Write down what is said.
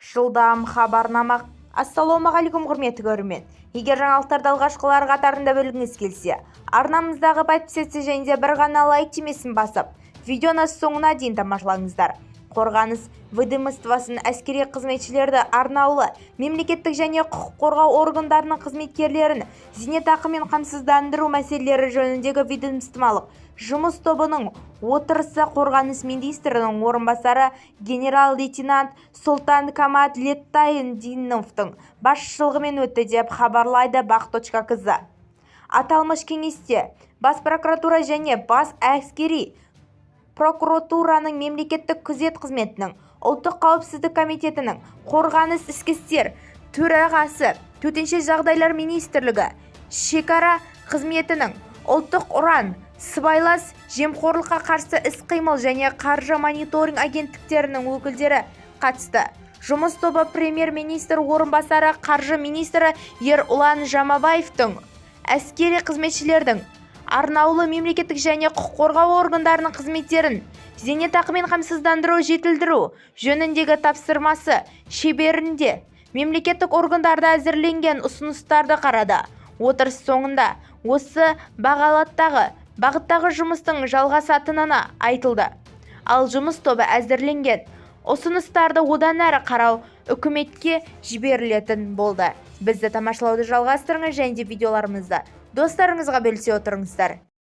Жылдам хабарнама. Ассалаумағалейкум, құрметті көрермен! Егер жаңалықтарды алғашқылар қатарында білгіңіз келсе, арнамыздағы подписаться және де бір ғана лайк түймесін басып, видеоны соңына дейін тамашалаңыздар. Қорғаныс ведомствосын әскери қызметшілерді, арнаулы мемлекеттік және құқық қорғау органдарының қызметкерлерін зейнетақымен қамсыздандыру мәселелері жөніндегі ведомстволық жұмыс тобының отырысы қорғаныс министрінің орынбасары генерал-лейтенант Сұлтан Камалетдиновтың басшылығымен өтті, деп хабарлайды Бақ.кз. Аталмыш кеңесте Бас прокуратура және Бас әскери прокуратураның, мемлекеттік күзет қызметінің, Ұлттық қауіпсіздік комитетінің, Қорғаныс, ішкі істер төрағасы, Төтенше жағдайлар министрлігі, шекара қызметінің, Ұлттық ұлан, Сыбайлас жемқорлыққа қарсы іс-қимыл және қаржы мониторинг агенттіктерінің өкілдері қатысты. Жұмыс тобы премьер-министр орынбасары, қаржы министрі Ерұлан Жамаубаевтың әскери қызметшілердің, арнаулы мемлекеттік және құқық қорғау органдарының қызметтерін зейнетақымен қамсыздандыру жетілдіру жөніндегі тапсырмасы шеңберінде мемлекеттік органдарда әзірленген ұсыныстарды қарады. Отырыс соңында осы бағыттағы жұмыстың жалғасатыны айтылды. Ал жұмыс тобы әзірленген ұсыныстарды одан әрі қарау үкіметке жіберілетін болды. Бізді тамашалауды жалғастырыңыз және де видеоларымызды достарыңызға бөлісе отырыңыздар.